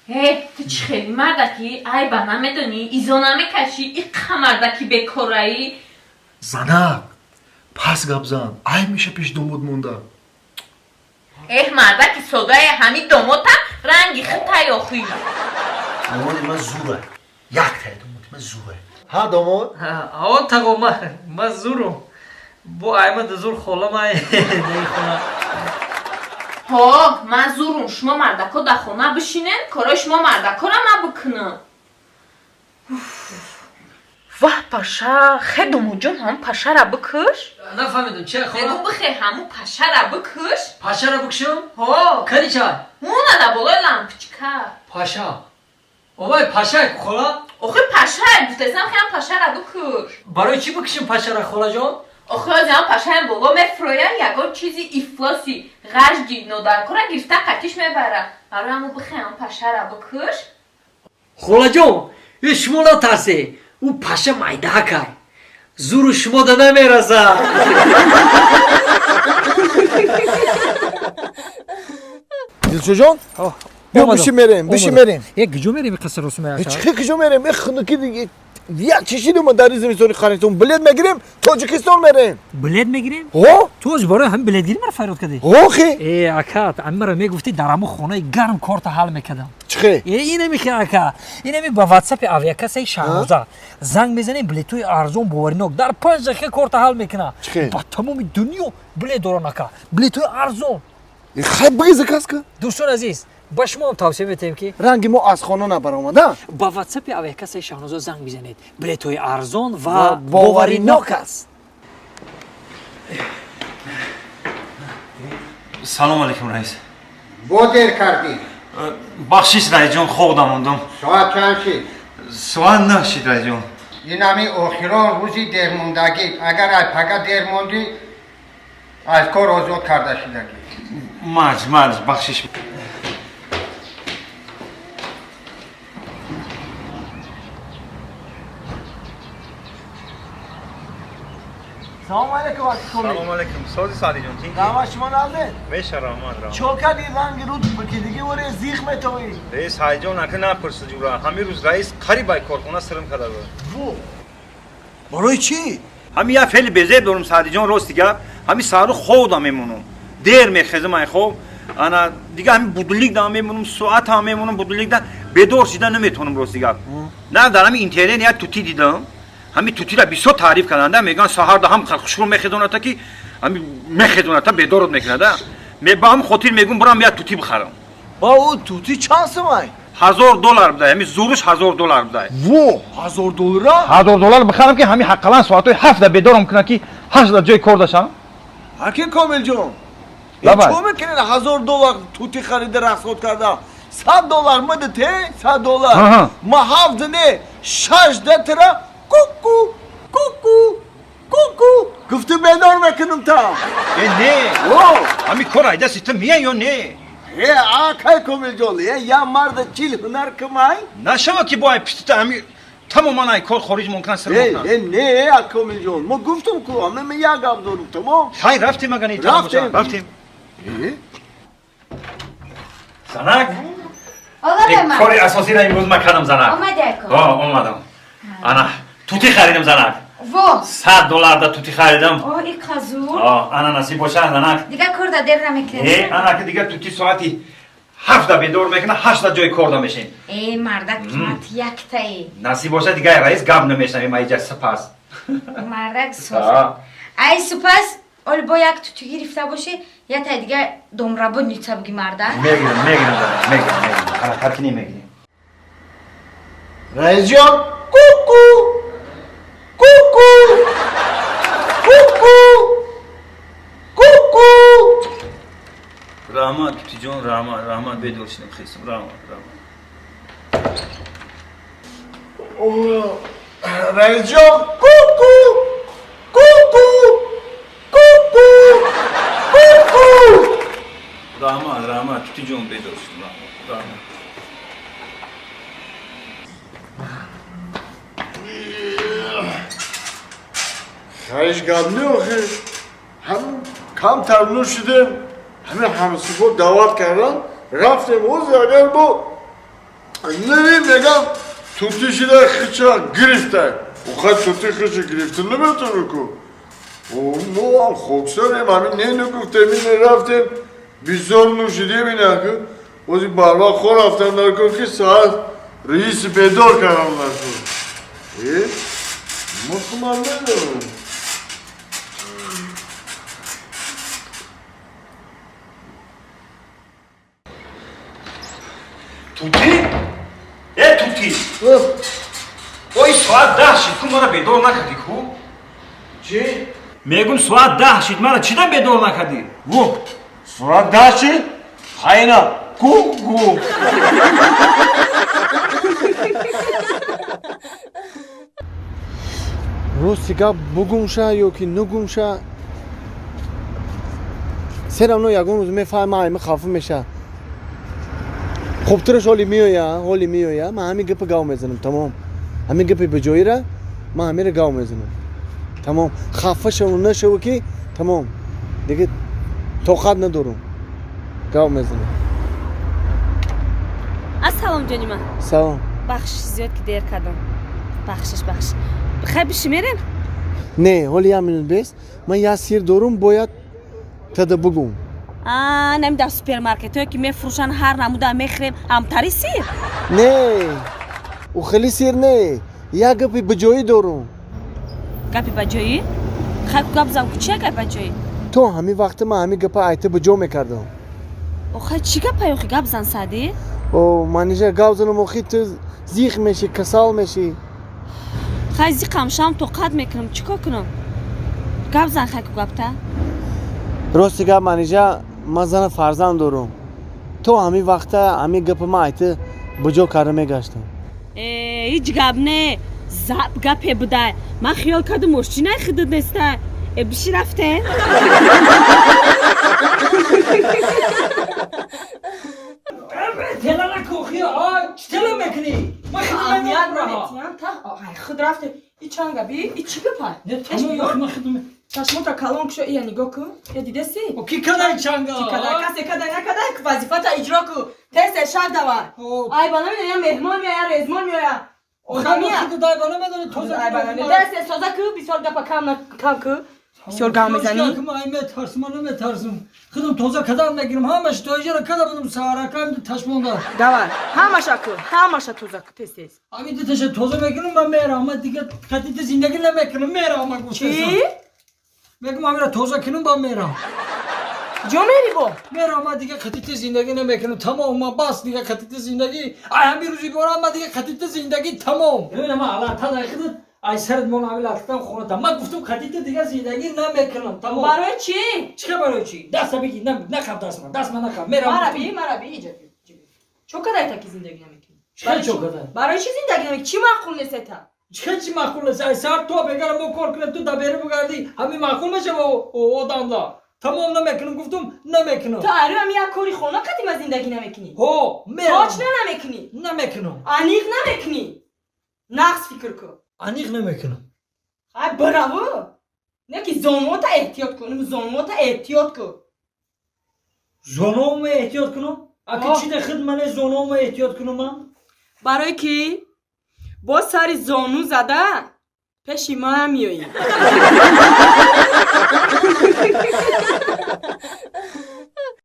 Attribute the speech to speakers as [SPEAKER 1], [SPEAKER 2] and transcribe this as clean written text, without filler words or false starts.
[SPEAKER 1] Э, ту чӣ хели мардаки, айба намедонӣ, изо намекашӣ, иққа мардаки бекораӣ.
[SPEAKER 2] Занак, пас гап зан, айб меша пеш домод монда.
[SPEAKER 1] Эҳ, мардаки содае, ҳами домотам ранги хитай охӣ.
[SPEAKER 2] Домоди ман зура. Яктае домоди ман зура. Ҳа, домод?
[SPEAKER 3] О, тағо, ман зурум. Бо аймада зур холама хона.
[SPEAKER 1] Ҳо, ман зурум, шумо мардако дар хона бишинен, корои шумо мардакора ман бикунам. Ваҳ, паша, хе домодҷон, ҳамун пашара бикуш.
[SPEAKER 3] Нафаҳмидам, чи
[SPEAKER 1] Мегӯ
[SPEAKER 3] хола?
[SPEAKER 1] Бихе ҳамун пашара бикуш.
[SPEAKER 3] Пашара бикушам?
[SPEAKER 1] Ҳо.
[SPEAKER 3] Кани чай?
[SPEAKER 1] Уна дар болои лампочка.
[SPEAKER 3] Паша. Овай паша хола?
[SPEAKER 1] Охи пашае гуфтесам, хеам пашара бикуш.
[SPEAKER 3] Барои чӣ бикушем пашара, холаҷон?
[SPEAKER 1] Охи озиам пашаям боло мефроя, ягон чизи ифлоси ғажди нодаркора гирифта қатиш мебара. Барои ҳамун бихе ҳамун пашара бикуш.
[SPEAKER 3] Холаҷон, э шумо натарсе. Ӯ паша майдаакай. Зуру шумо да намерасад.
[SPEAKER 4] Дилшоҷон, биё биши мерем, биши мерем.
[SPEAKER 3] Э, куҷо мерем қисса росума?
[SPEAKER 4] Чӣ куҷо мерем? Э, хунуки диги як чишидум дар зимистони харитон. Билет мегирем, Тоҷикистон мерем.
[SPEAKER 3] Билет мегирем?
[SPEAKER 4] Ҳо?
[SPEAKER 3] Ту оз барои ҳамин билетгирӣ мара фарёд кардӣ?
[SPEAKER 4] Ҳо, хе.
[SPEAKER 3] Э, ака, ами мара мегуфтӣ, дар ҳамун хонаи гарм корта ҳал мекардам.
[SPEAKER 4] Чӣ хе?
[SPEAKER 3] Э, инами хе, ака, инами ба ватсапи авиакассаи Шаҳноза занг мезанем, билетҳои арзон, боваринок, дар 5 дақиқа корта ҳал мекунад.
[SPEAKER 4] Чӣ хе?
[SPEAKER 3] Ба тамоми дунё билет доран, ака, билетҳои арзон.
[SPEAKER 4] Хай, биги заказ кун.
[SPEAKER 3] Дӯстони азиз, ба шумо ҳам тавсия метаҳем, ки
[SPEAKER 4] ранги мо аз хона набаромада.
[SPEAKER 3] Ба ватсапи авиакассаи Шаҳноза занг бизанед, билетҳои арзон ва
[SPEAKER 4] Ва
[SPEAKER 3] боваринок аст.
[SPEAKER 5] Салом алейкум, раис.
[SPEAKER 6] Бо дер кардӣ.
[SPEAKER 5] Бахшиш, раисҷон, хоб дамондум.
[SPEAKER 6] Соат чанд шид?
[SPEAKER 5] Соат 9 шид, раисҷон.
[SPEAKER 6] Ин ҳами охирон рӯзи дермондагӣ. Агар ай пага дер мондӣ, аз кор озод карда шидагӣ.
[SPEAKER 5] Маҷ, маҷ, бахшиш.
[SPEAKER 4] Салом алейкум, аки Комил.
[SPEAKER 5] Салом алейкум, сози, Саъдиҷон, тинки?
[SPEAKER 4] Раҳмат, шумо наздед?
[SPEAKER 5] Меша, раҳмат, раҳмат.
[SPEAKER 4] Чо кардӣ, ранги руд бикидигӣ оре зих метовӣ?
[SPEAKER 5] Э, Саидҷон, ака, напурса ҷура. Ҳамин рӯз раис қариб ай корхона сирм карда буд.
[SPEAKER 4] Во! Барои чӣ?
[SPEAKER 5] Ҳамин як феъли безеб дорум, Саъдиҷон, рости гап. Ҳамин саҳару хоб мемонам. Дер мехезам ай хоб. Ана дига ҳамин будильник дам мемонам, соат ҳам мемонам будильник да, бедор шида наметавонам, рости гап. На, дар ҳамин интернет як тутӣ дидам. Ҳамин тутиро бисёр таъриф карданда, мегӯянд саҳарда ҳам хушрӯ мехезоната, ки ҳамин мехезоната, бедорот мекунада. Ба ҳамин хотир мегӯм, бурам як тутӣ бихарам.
[SPEAKER 4] Ба ӯ тутӣ чанд сумай?
[SPEAKER 5] 1000 доллар будай, ҳамин зуруш 1000 доллар будай.
[SPEAKER 4] Во, 1000 доллара?
[SPEAKER 5] 1000 доллар бихарам, ки ҳамин ҳаққалан соатҳои 7-да бедорам кунад, ки 8-да ҷои кор дашам.
[SPEAKER 4] Аки Комилҷон,
[SPEAKER 5] Лабай.
[SPEAKER 4] чо мекунед 1000 доллар тутӣ харида расход карда? 100 доллар мада те, 100 доллар. Ма ҳафта не, шашда тира ку-ку, ку-ку, ку-ку гуфту бедор мекунам та.
[SPEAKER 5] Э, не.
[SPEAKER 4] Во!
[SPEAKER 5] Ҳамин кор айдаси ту мия ё не?
[SPEAKER 4] Э, акай Комилҷон, э, я марда чил ҳунар кумай?
[SPEAKER 5] Нашава, ки бо ай питита ҳами тамоман ай кор хориҷ мумкин сир
[SPEAKER 4] Э,
[SPEAKER 5] мекунад.
[SPEAKER 4] э, не, ак Комилҷон, мо гуфтум ку, ама ме як гап дорум, тамом?
[SPEAKER 5] Хай, рафтем, агар не.
[SPEAKER 4] Рафтем.
[SPEAKER 5] Рафтем.
[SPEAKER 4] Э?
[SPEAKER 5] Занак.
[SPEAKER 7] Омадам.
[SPEAKER 5] Кори асосиро имрӯз ман кардам, занак.
[SPEAKER 7] Омади, ако?
[SPEAKER 5] О, омадам. Ана тутӣ харидам, занак.
[SPEAKER 7] Во!
[SPEAKER 5] 100 долларда тутӣ харидам.
[SPEAKER 7] О, иқа зур.
[SPEAKER 5] О, ана насиб боша, занак.
[SPEAKER 7] Дига корда дер намекунед?
[SPEAKER 5] Э, ана ки дига тутӣ соати 7-да бедор мекунад, 8-да ҷои корда мешем.
[SPEAKER 7] Э, мардак қимат яктае.
[SPEAKER 5] Насиб боша, дига раис гап намешнавем айҷа сипас.
[SPEAKER 7] Мардак соз. Ай сипас оли бо як тутӣ гирифта бошӣ, я тай дига домработница буги, мардак.
[SPEAKER 5] Мегирам, мегирам, занак, мегирам, мегирам, ҳаракат кинем, мегирем.
[SPEAKER 4] Раисҷон, ку-ку, ку-ку, ку-ку, ку-ку.
[SPEAKER 5] Раҳмат, тутиҷон, раҳмат, раҳмат, бедор шидам, хестам, раҳмат, раҳмат.
[SPEAKER 4] Раисҷон, ку-ку, ку-ку, ку-ку, ку-ку.
[SPEAKER 5] Раҳмат, раҳмат, тутиҷон, бедор шидам, раҳмат, раҳмат.
[SPEAKER 4] Хаиш гап не, охи. Ҳам камтар нӯшидем, ҳамин ҳамсифо даъват кардан, рафтем. Ҳозир агар бо Не мегам, тути шида хича гирифта. Охай тути хича гирифта наметавонӣ ку. Мо ҳам хоксарем, ҳамин не нагуфтем, ин рафтем, бисёр нӯшидем инаку. Бози барвақт хо рафтам дар кор, ки саат раиси бедор кардам дар кор. Э, мо хуман медорам.
[SPEAKER 5] Тути? Э, тути! Ой, соат 10 шид, ку мара бедор накардӣ ку?
[SPEAKER 4] Чӣ?
[SPEAKER 5] Мегум, соат 10 шид, мара чидан бедор накардӣ?
[SPEAKER 4] Гу, соат 10 шид? Хайна, ку гу.
[SPEAKER 8] Рости гап бугумша ё ки нугумша, все равно ягон рӯз мефаҳма, айма хафа меша. Хубтараш ҳоли меоя, ҳоли меоя, ман ҳамин гапа гав мезанам, тамом. Ҳамин гапи беҷоира ман ҳамира гав мезанам. Тамом, хафа шаву нашаву ки тамом. Дига тоқат надорам. Гав мезанам.
[SPEAKER 9] Ассалом, ҷони ман.
[SPEAKER 8] Салом.
[SPEAKER 9] Бахшиш зиёд, ки дер кардам. Бахшиш, бахшиш. Хай, биши, мерем?
[SPEAKER 8] Не, ҳоли як минут бес. Ман як сир дорум, бояд тада бугум.
[SPEAKER 9] А, нами дар супермаркетҳое ки мефурӯшанд, ҳар намуда мехӯрем, ҳамтари сир?
[SPEAKER 8] Не, ӯ хеле сир не. Як гапи беҷоӣ дорум.
[SPEAKER 9] Гапи баҷоӣ? Хай ку, гап зан ку, чия гапи баҷоӣ?
[SPEAKER 8] То ҳамин вақта ман ҳамин гапа айта ба ҷо мекардам.
[SPEAKER 9] Охай, чӣ гапай охи, гап зан, Саъдӣ?
[SPEAKER 8] О, Манижа, гап занам, охи ту зиқ мешӣ, касал мешӣ.
[SPEAKER 9] Хай, зиқам шам, тоқат мекунам, чӣ кор кунам? Гап зан, хай ку, гапта.
[SPEAKER 8] Рости гап, Манижа, ман зана фарзанд дорум. То ҳамин вақта ҳамин гапа ман айта ба ҷо карда мегаштам.
[SPEAKER 9] Э, ҳеҷ гап не, заб гапе будай. Ман хиёл кардам, мошинай худат нестай. Э, биши, рафтем.
[SPEAKER 3] Тела накохи, а чӣ тела мекунӣ? Ман хидмат намекунам.
[SPEAKER 10] Худ рафте. И чанга би, и чӣ гапай?
[SPEAKER 3] Не, тамом, ман хидмат.
[SPEAKER 10] Чашмота калон кушо, ия нигоҳ кун. Я дидаси?
[SPEAKER 3] О, ки кадай чанга?
[SPEAKER 10] Ки кадай? Касе кадай накадай, вазифата иҷро ку. Тез тез шав давай. Ай ба намедонам, я меҳмон меоя, я резмон меоя. Одамия.
[SPEAKER 3] Дай ба намедонӣ, тоза.
[SPEAKER 10] Ай ба намедонӣ. Тез тез тоза ку, бисёр гапа кам кам ку. Бисёр гап мезанӣ.
[SPEAKER 3] Ман метарсам, ман наметарсам. Худам тоза кадан мегирам, ҳамаш тоиҷара када будам, саҳаракам ташмонда.
[SPEAKER 10] Давай, ҳамаша ку, ҳамаша тоза ку, тез тез.
[SPEAKER 3] Ҳамин дуташа тоза мекунам, ман мерам, ман дига қатити зиндагӣ намекунам, мерам, ман гуфтасам.
[SPEAKER 10] Чӣ?
[SPEAKER 3] Мегум, ҳамира тоза кунам, ба мерам.
[SPEAKER 10] Ҷо мери бо?
[SPEAKER 3] Мерам, ман дига қатити зиндагӣ намекунам, тамом, ман бас, дига қатити зиндагӣ. Ай ҳамин рӯзи борам, ман дига қатити зиндагӣ тамом. Бибинам, ман аллата дай худат, ай сарат мон ҳамин латтам хонатам. Ман гуфтам, қатити дига зиндагӣ намекунам, тамом.
[SPEAKER 10] Барои чӣ?
[SPEAKER 3] Чӣ барои чӣ? Даста бигир, нахаб дастма, дастма нахаб. Мерам.
[SPEAKER 10] Мара би, мара би, иҷа. Чо кадай таки зиндагӣ намекунӣ?
[SPEAKER 3] Чӣ чо кадай?
[SPEAKER 10] Барои чӣ зиндагӣ намекунӣ? Чӣ маъқул нест та?
[SPEAKER 3] Чӣ чӣ маъқул нест? Ай сар то бегара мо кор кунем, ту дабери бугардӣ, ҳамин маъқул мешава одамда. Тамом, намекунам, гуфтум, намекунам.
[SPEAKER 10] Ту ари ҳам як кори хона қадима зиндагӣ намекунӣ?
[SPEAKER 3] Ҳо, мерам.
[SPEAKER 10] Точно намекунӣ?
[SPEAKER 3] Намекунам.
[SPEAKER 10] Аниқ намекунӣ? Нақс фикр кун.
[SPEAKER 3] Аниқ намекунам.
[SPEAKER 10] Хай, браву. Не ки зонуота эҳтиёт кун, зонуота эҳтиёт кун.
[SPEAKER 3] Зонуома эҳтиёт кунам? Аки чӣ де худ мане зонуома эҳтиёт кунам ман?
[SPEAKER 10] Барое ки бо сари зону зада пеши ман меоӣ.